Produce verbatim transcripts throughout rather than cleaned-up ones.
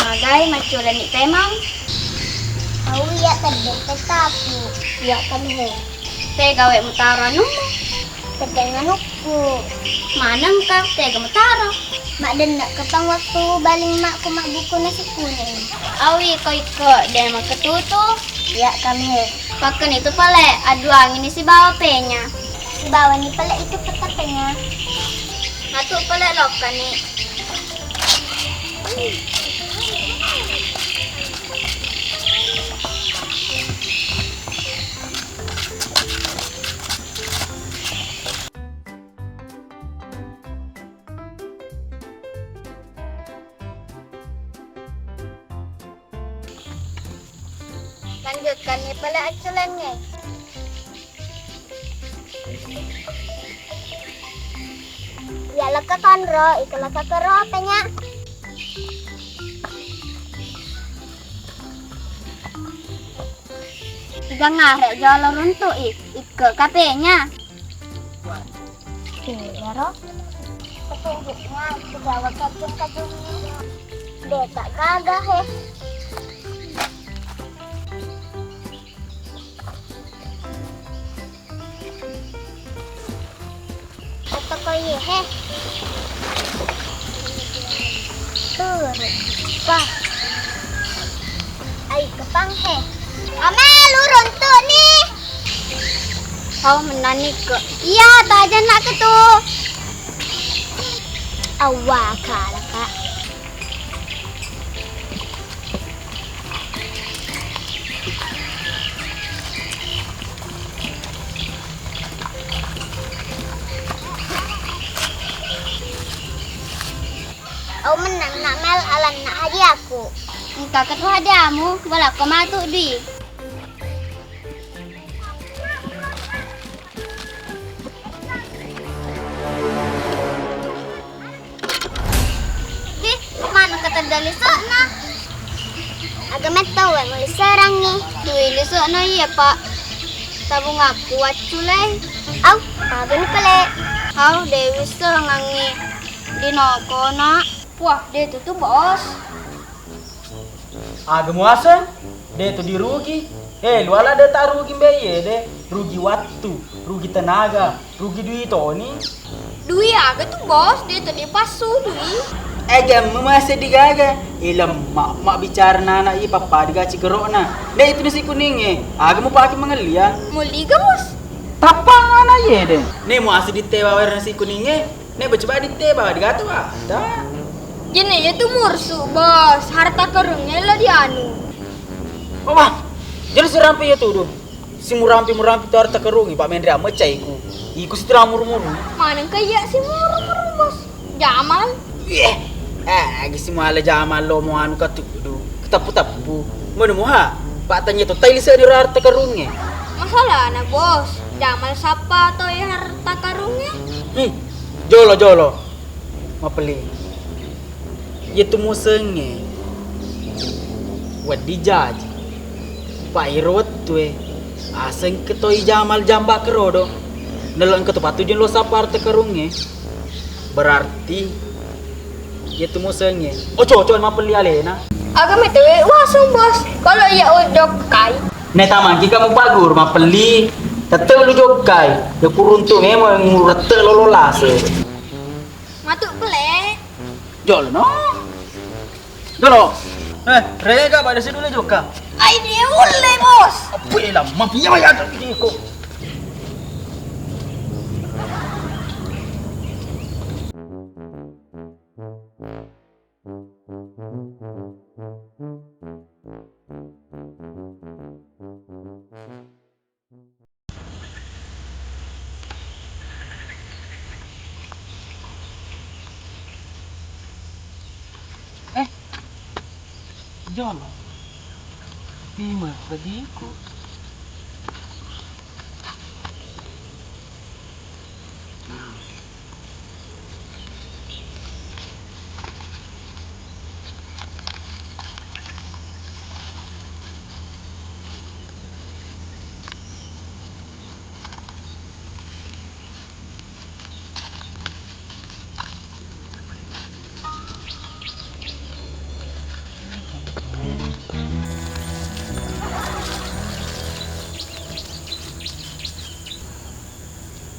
Magai macculani pemang? Au iya tedde petaku. Iya kan he. Tega we mutaro anummu? Tedde anukku. Manengka tega mutaro? Maddenna kepang waktu baling makku mabbuku nasi kuning. Au iko iko de makketutu. Iya kan he. Pakkani tu pale, adduangini sibawa penya. Sibawani pale itu peta penya. Matu pale lokkani. Lanjutkan ni pale acculengnge. Iya lekka konro, iko lekka kero penya. Ijangare jolo runtu'i, iko kapenya. Iyaro petunjuknya, pejawa kajung-kajungnya. Deta gaga he. Atau kau iya he. Turun. Wah. Ai kepang he. Ame lurun tu ni. Kau menani ke. Iya, tajan nak ke tu. Awak kalah kak. Au mennang nak mel alanna hadiahku. Engka ketu hadiahmu, belakko matu dui. Ih, maneng katedda lise'na. Aga metto wae muliserangngi. Dui lise'na iya, Pak. Tabungakku wacculei. Au, agani pale. Au, de wissengangngi. Dinokona. Wah, de tutu, Bos. Aga muaseng? De tu dirugi. Eh, luala de ta rugi mbe iye de. Rugi wattu, rugi tenaga, rugi dui toni. Dui aga tu, Bos? De tu dipassu dui. Eh, gemmu masih digaga. Ilem mak, mak bicara nana i pappa digaci gerokna. De itu nasi kuning e. Aga mu pakai mengelia. Muliga, Bos? Tapang anak iye de. Ne muaseng ditewa wer nasi kuning e. Ne baca badi te bawa digato, Pak. Da. Jene ya tu mursu, Bos. Harta karunnya lo dianu. Oh, Pak. Jadi sirampe ya tu, duh. Si murampi-murampi tu harta karungi, Pak Mendri amecaiku. Iku sitira muru-muru. Maneng kaya si muru-muru, Bos. Jamal. Iya. Eh, agi si muala Jamal lo mau anu katu, duh. Ketappu-tappu. Mana muha? Pak tanya tu, tai lise di harta karungi. Masalah na, Bos. Jamal sapa to ya harta karungi? Hmm. Jolo, jolo. Mapelli. Yetu musengnge wedding jaji. Pa iro wettue aseng ketoi Jamal jamba kerodo. Nelo engka to patujung lo sapar te karungnge. Berarti yetu musengnge oco-oco mapelli alena. Aga metewe waseng, Bos. Kalau iya ojok kai. Ne tamangki kamu pagur mapelli. Tette lu jokkai. Ya kuruntu memang ngurette lolo lase. Matu pele. Jolo no. Jolo. Eh, rega pada sidule jokka. Ai dia ulle, Bos. Apa ya lama piye ya tu iko. Jolo. Lima tadiku.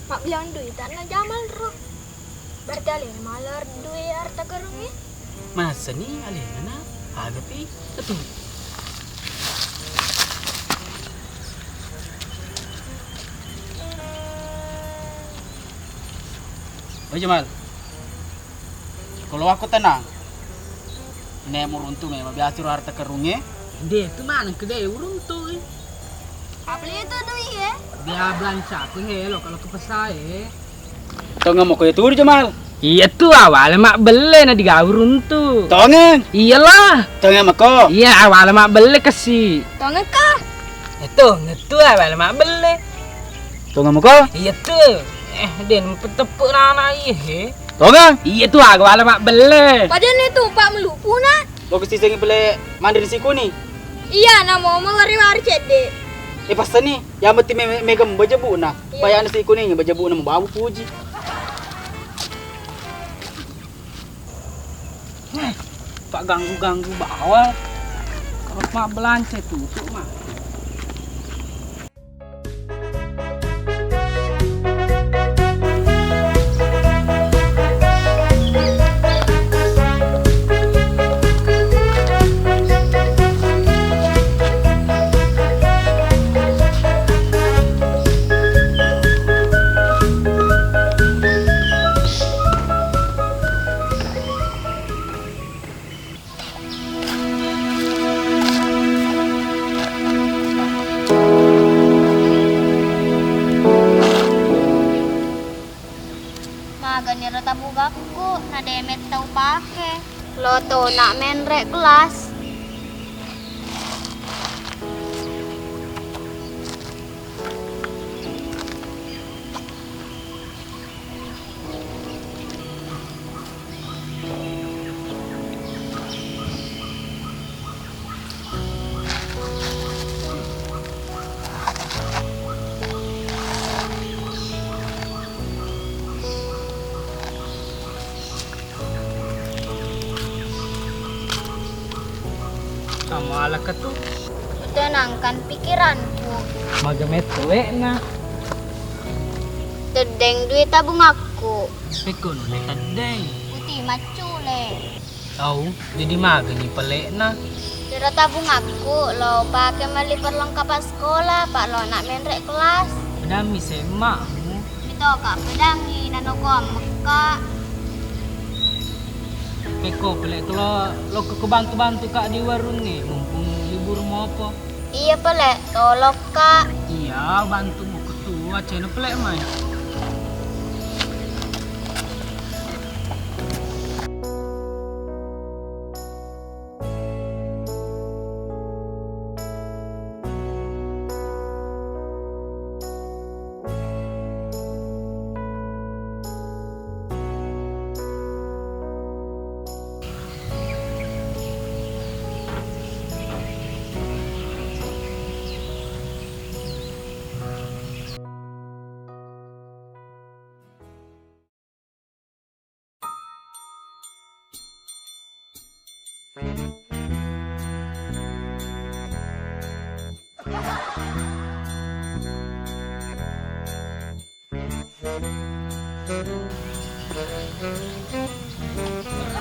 Mabbilang dui tanna Jamal ro. Berarti alena malar dui harta karungnge? Masani alena na, agapi tetu. Oi Jamal, kalau aku tenang, ini muruntu memang biasa harta karungnge. Dia itu mana ke dia uruntu? Apa itu dui ya? Dia belanja aku helo kalau ke pasar. Tongeng mako iya turu Jamal. Iya tu awale mabbelle na digau runtu. Tongeng. Iyalah. Tongeng mako. Iya awale mabbelle kasi. Tongeng ka. Eh tongeng tu awale mabbelle. Tongeng mako. Iya tu. Eh den petepuk nana iya he. Tongeng. Iya tu awale mabbelle. Padahal itu pak melupu na. Lo kasi sengi belle mandiri sikuni. Iya namo mawari-wari cedde. Eh pasani. Yang penting me- mega bajabu na. Iya. Bayar nasi kuning bajabu na mau bawa puji. Pak ganggu-ganggu bawa. Kalau mau belanja tutup mah. Magani ro tabugakku, na demet tau pake. Lo tona menre kelas. Kamu alaka tu. Tenangkan pikiranku. Maga metto wekna. Teddeng duit tabungakku. Pekko nune teddeng. Uti maccule. Au, jadi magani pelekna. Iro tabungakku lo pake meli perlengkapan sekolah, pak lo nak menre kelas. Pedammi semmakmu. Mitoka pedangi nanokoang mekka. Pekko pelek lo, lo ke bantu-bantu kak di warung ni, mumpung libur mopo. Iya pale, tolokka. Iya, bantu mu ketua, ceno pale mai.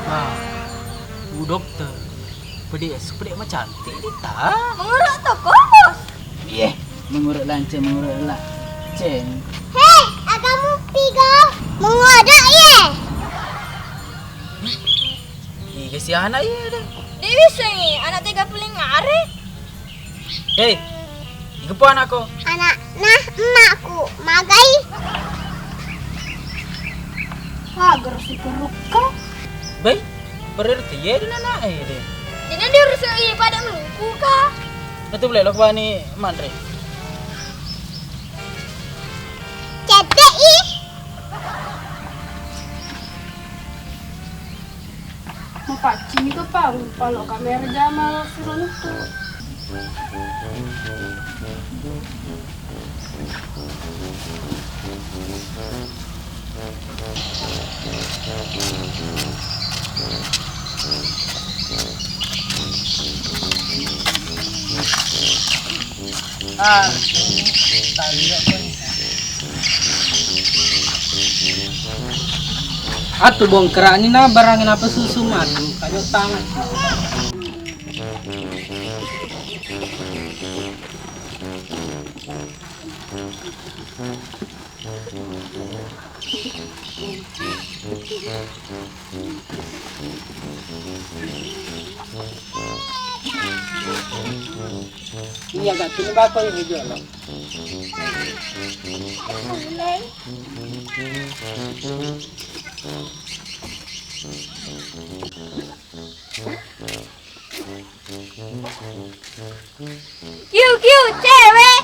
Wah, Bu Dokter, pede esso pede macantik dita. Menguruk toko, Bos. Iye, menguruk lanceng, menguruk lanceng. Hei, agamu piga? Menguruk iye. Iga si anak iye deh. Dewi sengi, anak tiga puluh lima hari. Hei, iga po anakko? Anakna emakku, magai. Agar si kerukka. Bai, berarti iye deh anak iye deh. Ini diurusi pada melukku kah? Itu boleh lo bani manre. Cetek ih. Mapaccing itu, Pak, kalau kamera Jamal siruntu. Ah, tadi apa? Atu bongkerani na barang apa susu matu, kajo tangan. Iya, gak tunggu apa ini jual. Kiu, kiu, cewek.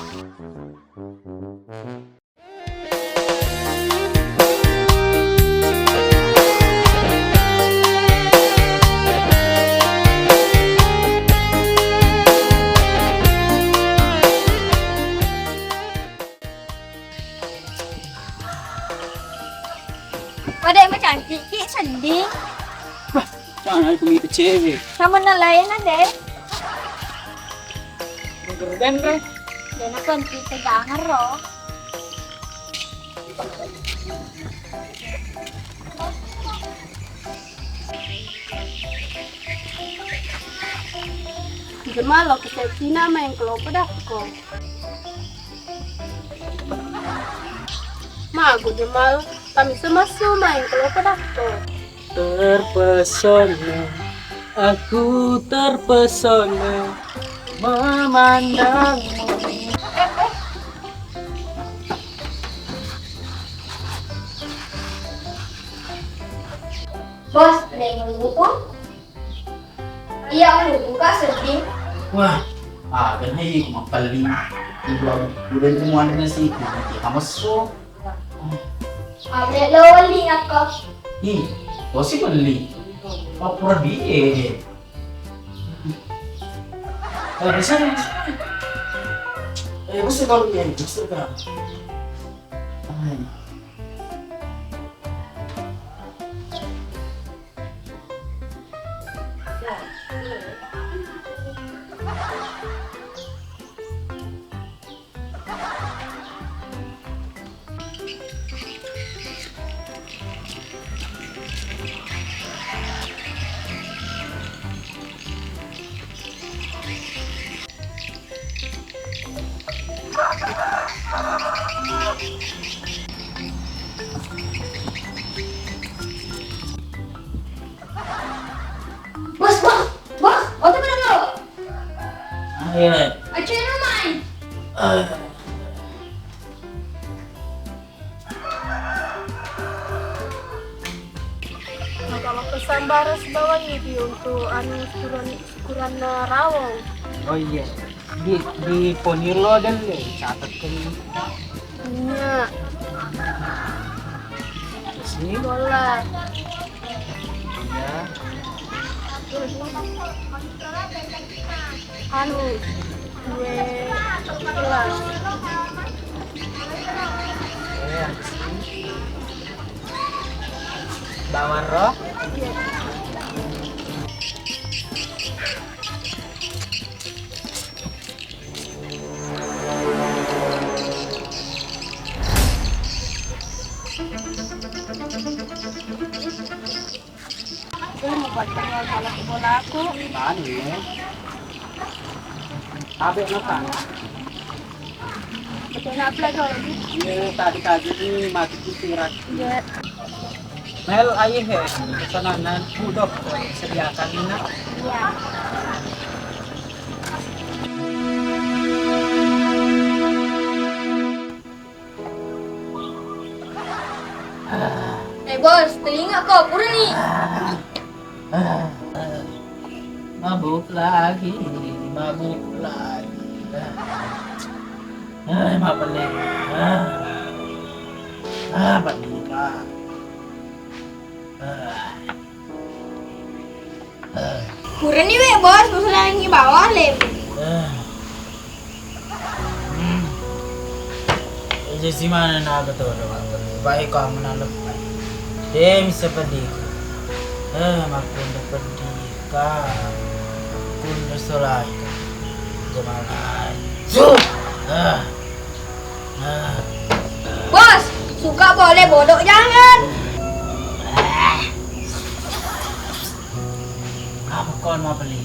Pada emang cantik ki, sedih. Wah, jangan aku minta cewek. Sama na lain deh. Denre. Dena kan kita jangan ro. Jemalo ke Cina main kelopo dakko. Mago Jemalo, kami semasu main kelopo dakko. Terpesona, aku terpesona memandangmu. Bos, ada yang mau buku? Iya, aku buka sedih. Wah, ah, kan hai ku mapelli. Ibu, udah itu mau ada nasi, kamu su. Abe lo weling aku. Ih, lo sih beli. Apa pura dia? Eh, bisa nih. Eh, bisa kalau dia justru kan. Hai. Bos, bos, bos, oto mana lo? Ayo. Ayo, mai. Eh. Nah, kalau pesan baru sibawa ini untuk anu syukuran, syukuranna rawong. Oh iya, di, di ponir lo dan le, catat kan. Iya. Sini. Bola. Iya. Anu, dua gelas. Oke, habis ini. Bawang ro. Iya. Aku mau buat penjual kalau ke bola aku. Anu ya. Tabe makan. Betul nak belajar. Iya, tadi kaji ini mati kucing rat. Iya. Mel, ayo he, pesanan budok sediakan ini nak. Iya. Eh, bos, telinga ko, pura ni. Mabuk lagi, mabuk lagi. Ah, ah, mabuk lagi. Ah, ah, Pak Dika. Ah. Purani we, Bos, musulangi bawang lemu. Aja si mana naga to do. Baik kau menang lepas. Eh, bisa pedih. Eh, makkunde pedih ka. Kunde solai ka. Jamalai. Su. Ah. Ah. Bos, suka boleh, bodoh jangan. Apa kau mau beli?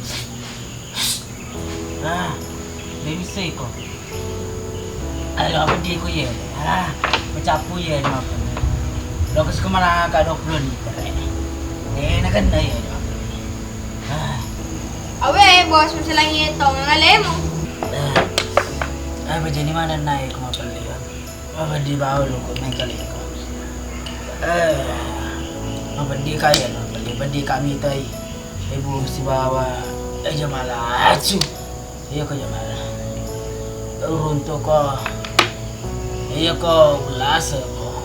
Ah, de' bisa iko. Ayo, apa di iko ye? Ah, pecappu ye, apa? Lo ke sekolah ka dua puluh liter. Eh, nak kena ye, apa? Ah. Awe, Bos, musulangi tong ngalemu. Ah. Apa jadi mana naik mau beli? Apa di bawah lu kok naik kali? Eh, apa di kaya, apa di, apa di kami tai? Ibu sibawa, eh, Jamala acu. Iya ko Jamala. Runtuk ko. Iya ko ulasa ko.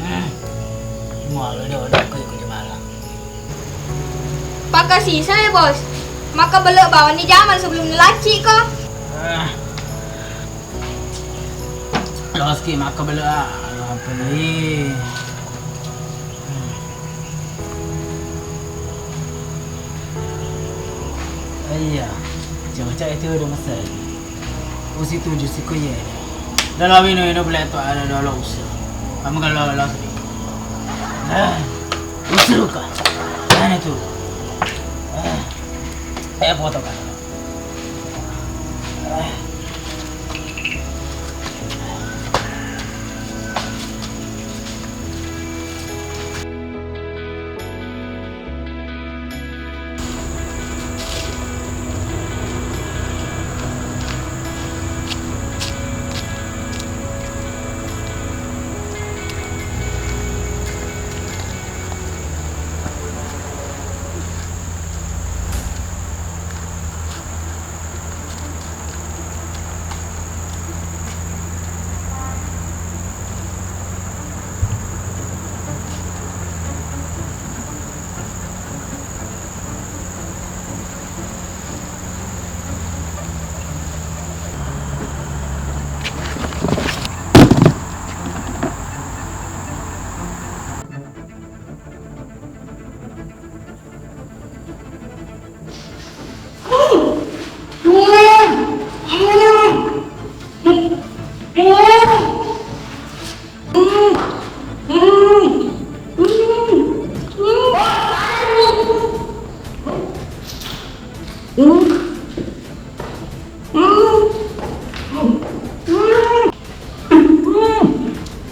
Hmm. Mau lo dia udah ko, iya ko Jamala. Pakasisa ya, Bos. Maka belok bawang ni Jamal sebelum ni laci ko. Ah. Loski maka belok, ah. Apa ni? Iya, coba cak itu udah mesen. Usi tujuh siku ya. Udah lo ino ino boleh tuh ada dolo usi. Kamu kalau lo sedih. Ah, usi luka. Mana tuh? Ah, eh foto kan. Ah.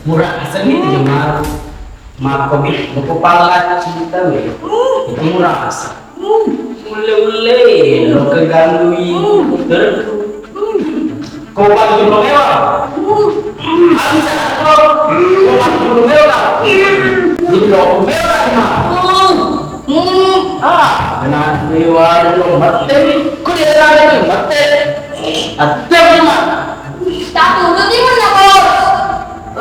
Murah asal ni tu Jamal. Makko bi, mako pala cinta we. Itu murah asal. Ulle-ulle, lo keganggu i. Ko baju lo mewah. Bisa ko. Ko baju lo mewah. Jadi lo mewah, Mak. Ah, kena mewah lo mate. Ko dia ada mate. Ada, Mak. Taturuti mana, Bos?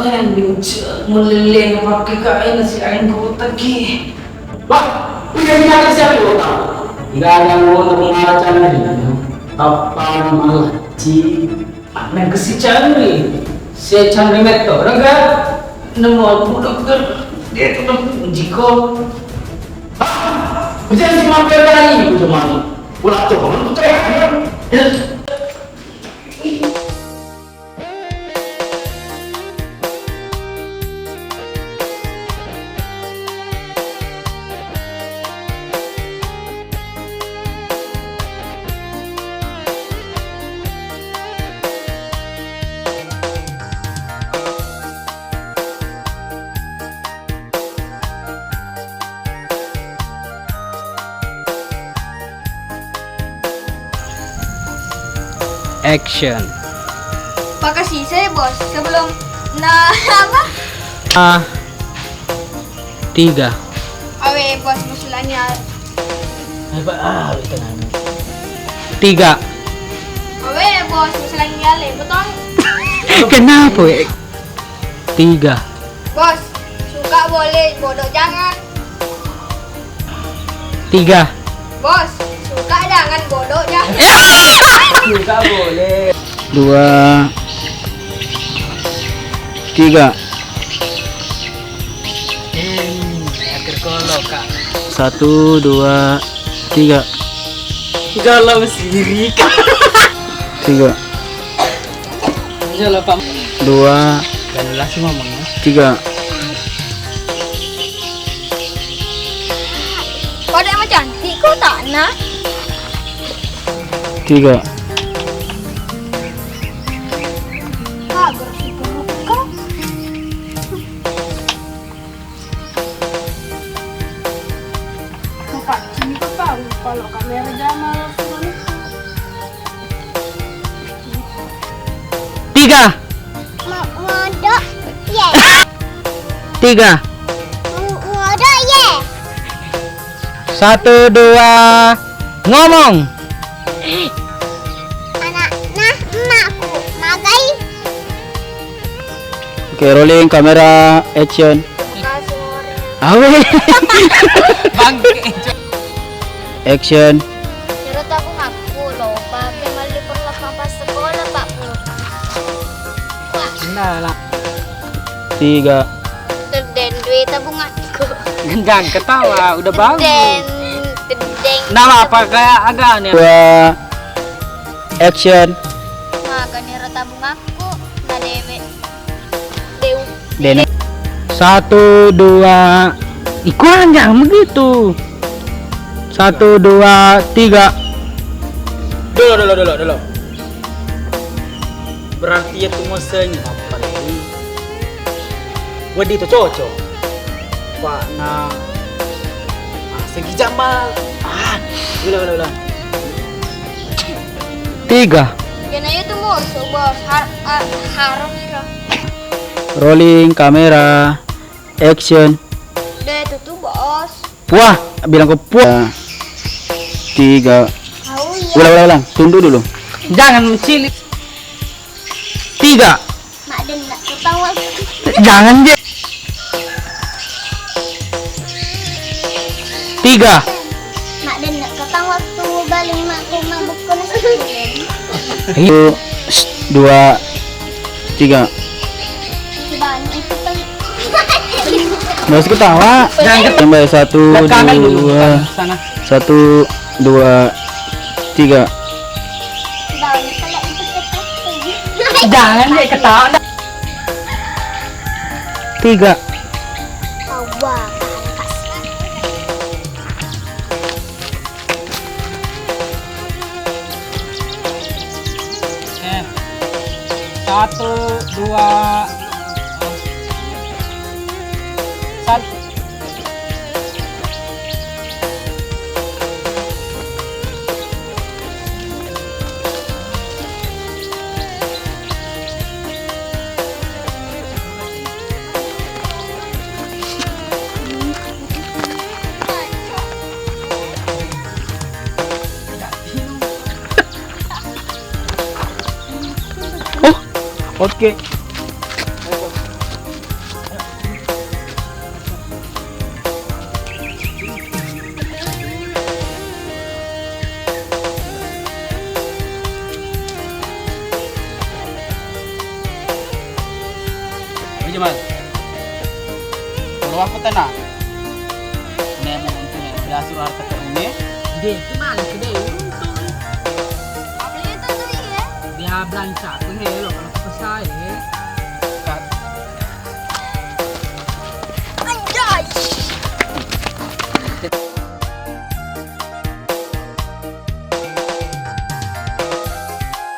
Eh, lucu. Meleleng pakai kain si ain kota ki. Wah, punya binatang siapa lo tahu? Tidak ada lo tahu macam ni. Apa malah ci? Mana kesi cangri? Si cangri meto, enggak? Nemu aku dokter. Dia tuh jiko. Hah? Bisa si mampir lagi, cuma. Ulah tuh, tuh ya. Action. Pakasisa ya, Bos, sebelum na apa? Ah, tiga. Awe, Bos, musulangi. Apa? Ah, itu nanya. Tiga. Awe, bos, misalnya iya le, betul? Kenapa, we? Tiga. Bos, suka boleh, bodoh jangan. Tiga. Bos, suka jangan, bodoh jangan. Suka boleh. Dua. Tiga. Eh, akhir kolo, Kak. Satu, dua, tiga. Galau sendiri, Kak. Tiga. Galau, Pak. Dua. Galau langsung ngomongnya. Tiga. Pada emang cantik kok, tak nah. Tiga. Kak, bersih banget, Kak. Empat, ini kok tahu kalau kamera jama langsung. Tiga. Mo-, modok, ye. Tiga. Mo-, modok, ye. Satu, dua, ngomong. Anakna emakku, magai. Oke, rolling, kamera, action. Awe. Bangke. Action. Ero tabung aku, lo pake mali perlengkapan sekolah, Pak, Bu. Nah, lah. Tiga. Tedeng duit tabunganku. Jangan ketawa, udah bagus. Tedeng, tedeng. Nama apa kayak agaknya? Dua. Action. Makanya ero tabunganku, nah dewe. Deu. Dene. Satu, dua. Ikuan, jangan begitu. Satu, dua, tiga. Dulu, dulu, dulu, dulu. Berarti ya tu moseng apa lagi? Wedi tu cocok. Pak na. Ah, segi Jamal. Ah, ulang, ulang, ulang. Tiga. Kena itu musuh, Bos. Har-, ah, harum itu. Rolling kamera, action. Deh, itu tuh, Bos. Puah, bilang ke puah. Tiga. Tahu ya. Ulang, ulang, ulang. Tunduk dulu. Jangan mencili. Tiga. Mak Denna, ketawa. Jangan, je. Tiga. Mak Denna, ketawa waktu balik mak ke mabuk kena sekalian. Ayo, dua, tiga. Nggak usah ketawa. Jangan ketawa. Tambah satu, dua. Belakang dulu, sana. Satu, dua, tiga. Jangan, deh, ketawa. Tiga. Eh, satu, dua, satu. Oh, oke. Ayo, Jamal. Kalau aku tenang. Nemo untung ya, biasa harta karunnya. Deh, gimana sih, deh? Untung. Apa itu tuh, ya? Dia belanja tuh, he, lo kalau kesal, ya.